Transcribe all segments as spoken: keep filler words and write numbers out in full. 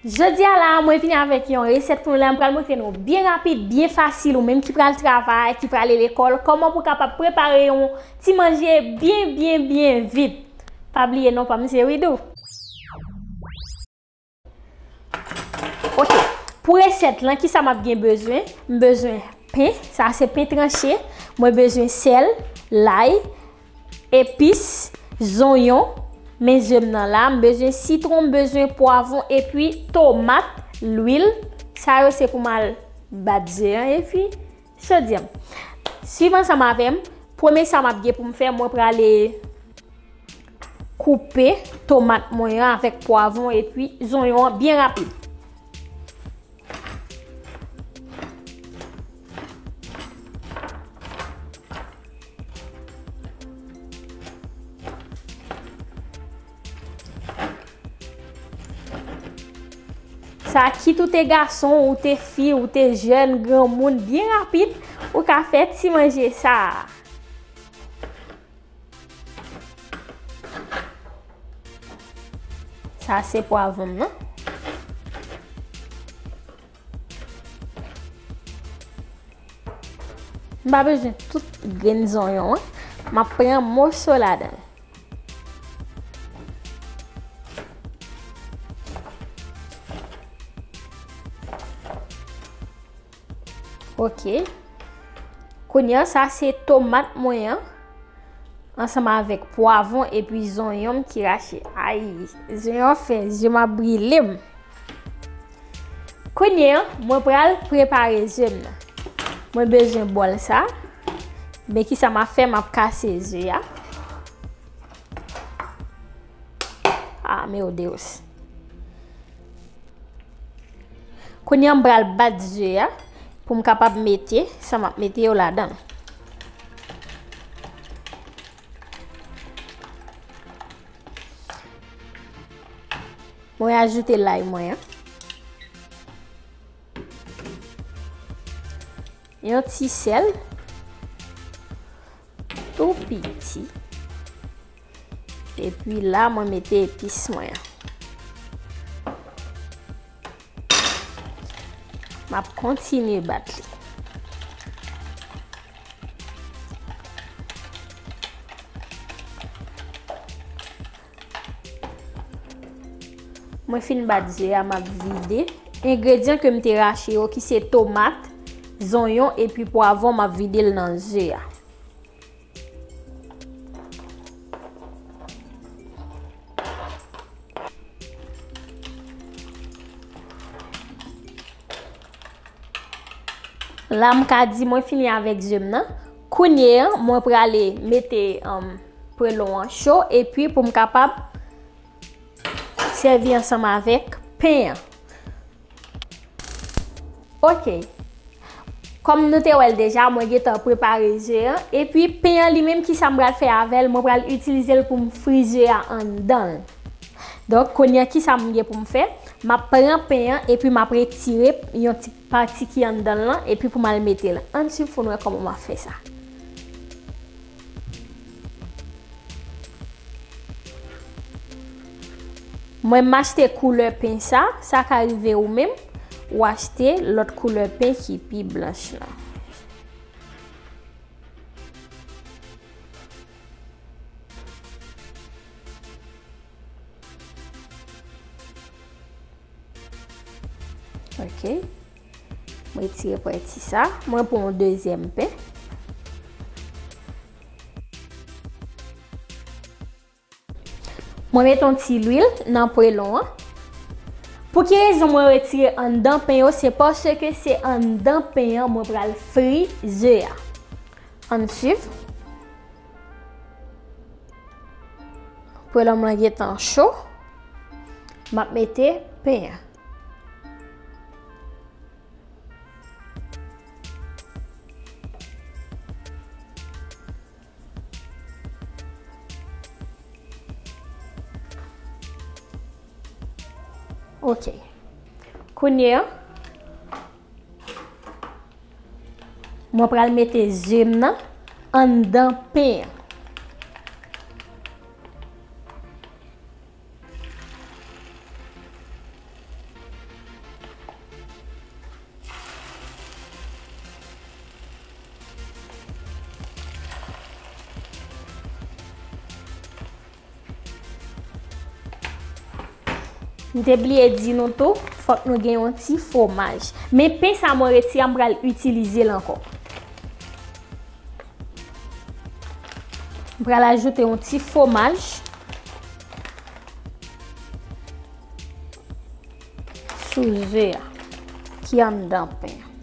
Jodi a la, mwen vini avèk yon resèt pou nou la. Mwen pral montre nou byen rapid, byen fasil, ou menm ki pral travay, ki prale lekòl, kòman pou kapab prepare yon ti manje byen, byen, byen vit. Pa bliye non pa m se Widou. Ok, pou resèt lan, kisa m ap gen bezwen? M bezwen pen, sa se pen tranche, mwen bezwen sèl, lay, epis, zonyon, men ze m nan la, m bezwen sitwon, m bezwen pwavwon epi tomat, lwil. Sa yo se pou m al bat ze an epi sodyanm. Swiv ansanm avè m. Premye sa m ap gen pou m fè, mwen prale koupe tomat mwen an avèk pwavwon epi zonyon an byen rapid. Sa kit ou te gason, ou te fi, ou te jèn, granmoun, byen rapid, ou ka fè ti manje sa a. Sa se pwavwon m nan. M pa bezwen tout grenn zonyon an. M ap pran moso ladan l. Ok. Kounye a, sa se tomat mwen an, ansanm avèk pwavwon epi zonyon m ki rache. Ay, zonyon fè je m ap brile m. Kounye a, mwen pral prepare ze m nan. Mwen bezwen bòl sa. Men kisa m ap fè, m ap kase ze a. Ah, meu Deus. Kounye a m pral bat ze a pou m kapab mete sa m ap mete yo ladan l. Mwen ajoute lay mwen an. Yon ti sèl. Tou piti. Epi la, mwen mete epis mwen an. M ap kontinye bat li. Mwen fin bat ze a, m ap vide. Engredyan ke m te rache yo, ki se tomat, zonyon epi pwavwon, m ap vide l nan ze a. La, m ka di mwen fini avèk ze m nan. Kounye a, mwen prale mete, um, pwelon an cho, epi pou m kapab sèvi ansanm avèk pen an. Ok. Kòm nou te wè l deja, mwen gentan prepare ze an. Epi pen an li menm, kisa m pral fè avè l? Mwen pral itilize l pou m fri ze a anndan l. Donk, kounye a, kisa m gen pou m fè? M ap pran pen an, epi m ap retire yon ti pati ki anndan l lan, epi pou m al mete l. Ann swiv pou n wè kòman m ap fè sa. Mwen, m achte koulè pen sa, sa ka rive ou menm, ou achte lòt koulè pen ki pi blanch lan. Ok. Mwen retire pati sa. Mwen pran yon dezyèm pen. Mwen mete yon ti lwil nan pwelon an. Pou ki rezon mwen retire anndan pen yo? Se paske se anndan pen an mwen pral fri ze a. Ann swiv. Pwelon mwen gentan cho. M ap mete pen an. Ok. Kounye a, mwen pral mete ze m nan anndan pen an. M te bliye di nou tou, fòk nou gen yon ti fwomaj. Men pen sa mwen retire a, m pral itilize l ankò. M pral ajoute yon ti fwomaj sou ze a ki anndan pen an.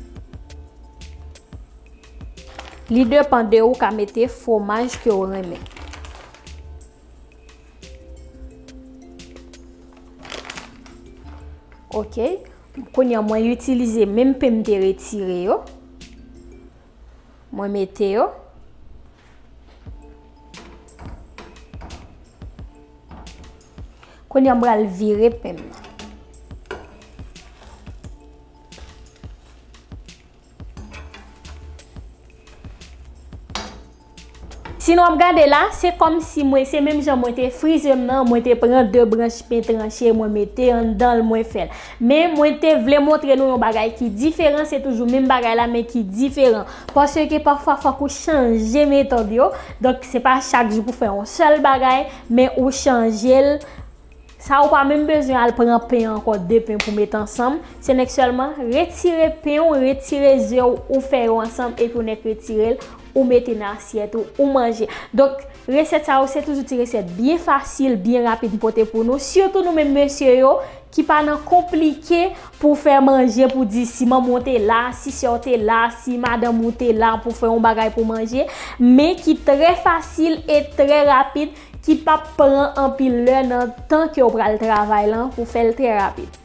Li depann de ou ka mete fwomaj ke w renmen. Ok. Kounye a mwen itilize menm pen m te retire yo. Mwen mete yo. Kounye a m pral vire pen m nan. Si nou ap gade la, se kòmsi mwen, se menm jan mwen te fri ze m nan, mwen te pran de branch pen tranche, mwen mete anndan l, mwen fè l. Men mwen te vle montre nou yon bagay ki diferan, se toujou menm bagay la, men ki diferan. Paske pafwa fòk ou chanje metòd yo. Donk, se pa chak jou pou fè yon sèl bagay, men ou chanje l. Sa ou pa menm bezwen al pran pen ankò, de pen pou met ansanm. Se nèk sèlman retire pen ou, retire ze ou, ou fè yo ansanm, epi ou nèk retire l, ou mete nan asyèt ou, ou manje. Donk, resèt sa yo, se toujou ti resèt byen fasil, byen rapid m pote pou nou. Sitou nou menm mesye yo, ki pa nan konplike pou fè manje, pou di si manman w te la, si sè w te la, si madanm ou te la pou fè yon bagay pou manje, men ki trè fasil e trè rapid, ki p ap pran anpil lè nan tan ke w pral travay lan pou fè l trè rapid.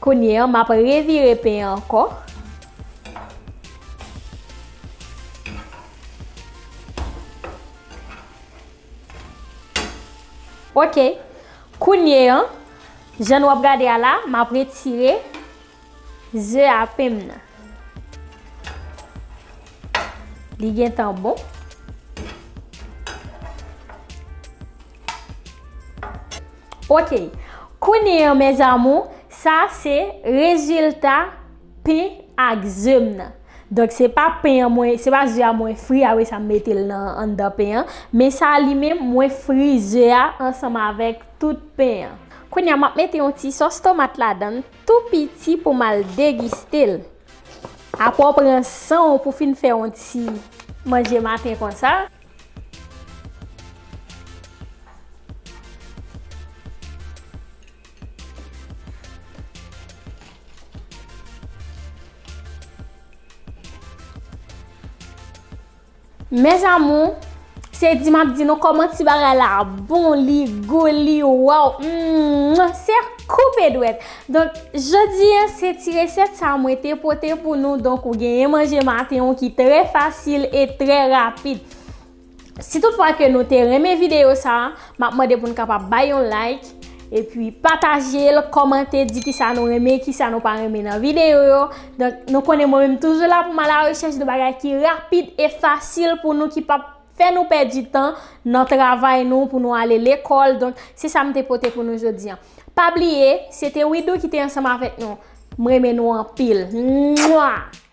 Kounye a, m ap revire pen an ankò. Ok. Kounye a, jan nou ap gade a la, m ap retire ze a pen m nan. Li gentan bon. Ok. Kounye a, mes amours, sa se rezilta pen ak ze m nan. Donk, se pa pen an mwen, se pa ze a mwen fri, apre sa m mete l nan anndan pen an. Men sa li menm, mwen fri ze a ansanm avèk tout pen an. Kounye a, m ap mete yon ti sòs tomat ladan l, tou piti pou m al degiste l. Apre w pran san w pou fin fè yon ti manje maten konsa. Mes amours, se di m ap di nou kòman ti bagay la bon, li gou, li waw. Mm, se koupe dwèt. Donk, jodi a, se ti resèt sa mwen te pote pou nou. Donk, ou genyen manje maten ou ki trè fasil e trè rapid. Si toutfwa ke nou te renmen videyo sa a, m ap mande pou n kapab bay yon like, epi pataje l, kòmante, di kisa nou renmen, kisa nou pa renmen nan videyo yo. Donk, nou konnen mwen menm toujou la pou m al arechèch de bagay ki rapid e fasil pou nou, ki p ap fè nou pèdi tan nan travay nou, pou nou ale lekòl. Donk, se sa m te pote pou nou jodi a. Pa bliye, se te Widoo ki te ansanm avèk nou. M renmen nou anpil. Mwa!